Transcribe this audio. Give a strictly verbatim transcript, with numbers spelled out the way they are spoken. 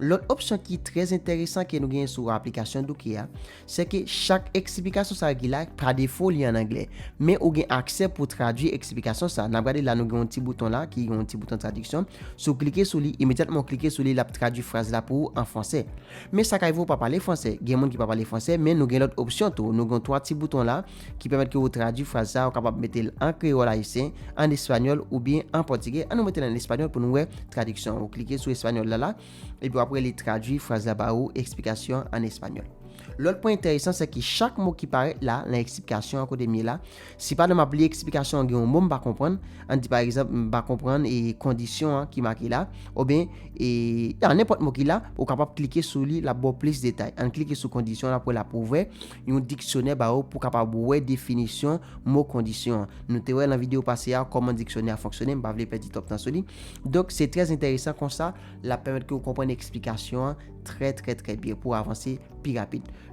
Lòt opsyon ki trè enteresan ke nou genyen sou aplikasyon Duke a, se ke chak eksplikasyon sa yo ki la, pa defo li an anglè. Men ou gen aksè pou tradui eksplikasyon sa. N ap gade la, nou gen yon ti bouton la ki gen yon ti bouton tradiksyon. Si w klike sou li, imedyatman w klike sou li, l ap tradui fraz la pou ou an fransè. Men sa ka rive w pa pale fransè. Gen moun ki pa pale fransè, men nou gen lòt opsyon tou. Nou gen twa ti bouton la ki pèmèt ke w tradui fraz sa, ou kapab mete l an kreyòl ayisyen, an espanyòl oubyen an pòtigè. An nou mete l an espanyòl pou nou wè tradiksyon. Ou klike sou espanyòl la la, epi w ap wè li tradui fraz la ba ou, eksplikasyon an espanyòl. Lòt pwen enteresan, se ke chak mo ki parèt la, nan eksplikasyon an kote m ye la, si pa nan m ap li eksplikasyon an, gen yon mo m pa konprann, ann di pa egzanp, m pa konprann e kondisyon an ki make la, oubyen e, a, nenpòt mo ki la, ou kapab klike sou li, l ap ba w plis detay. Ann klike sou kondisyon an, l ap wè l ap ouvè yon diksyonè ba ou pou w kapab wè definisyon mo kondisyon an. Nou te wè nan videyo pase a kòman diksyonè a fonksyone, m pa vle pèdi twòp tan sou li. Donk, se trè enteresan konsa, l ap pèmèt ke w konprann eksplikasyon an trè, trè, trè byen pou w avanse pi rapid.